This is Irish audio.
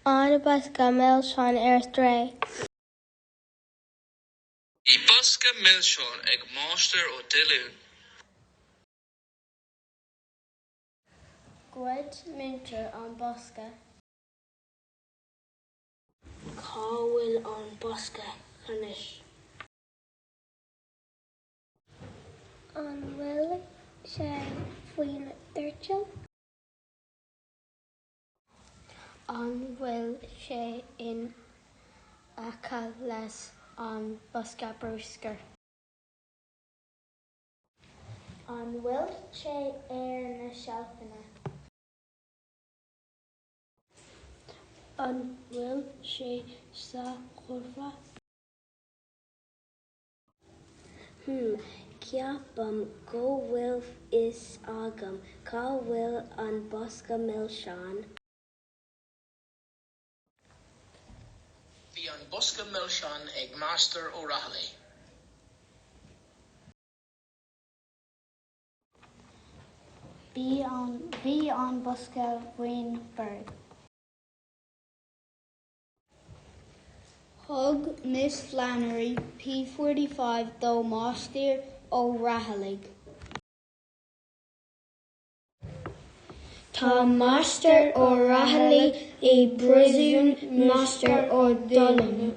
An bosca milseán ar strae. Bhí bosca milseán ag Máistir Ó Diollúin. Ghoid múinteoir an bosca. Cá bhfuil an bosca anois? An bhfuil sé faoin doirteal? An bhfuil sé in aice leis an bosca bruscair? An bhfuil sé ar na seilfeanna? An bhfuil sé sa chófra? Hmm, ceapaim go bhfuil fhios agam cá bhfuil an bosca milseán. Bhí an bosca milseán ag Máistir Ó Raghallaigh. Bhí an bosca faoin bord. Thug Miss Flannery P45 do Mháistir Ó Raghallaigh. Tá Máistir Ó Raghallaigh i bpríosún Máistir Ó Diollúin.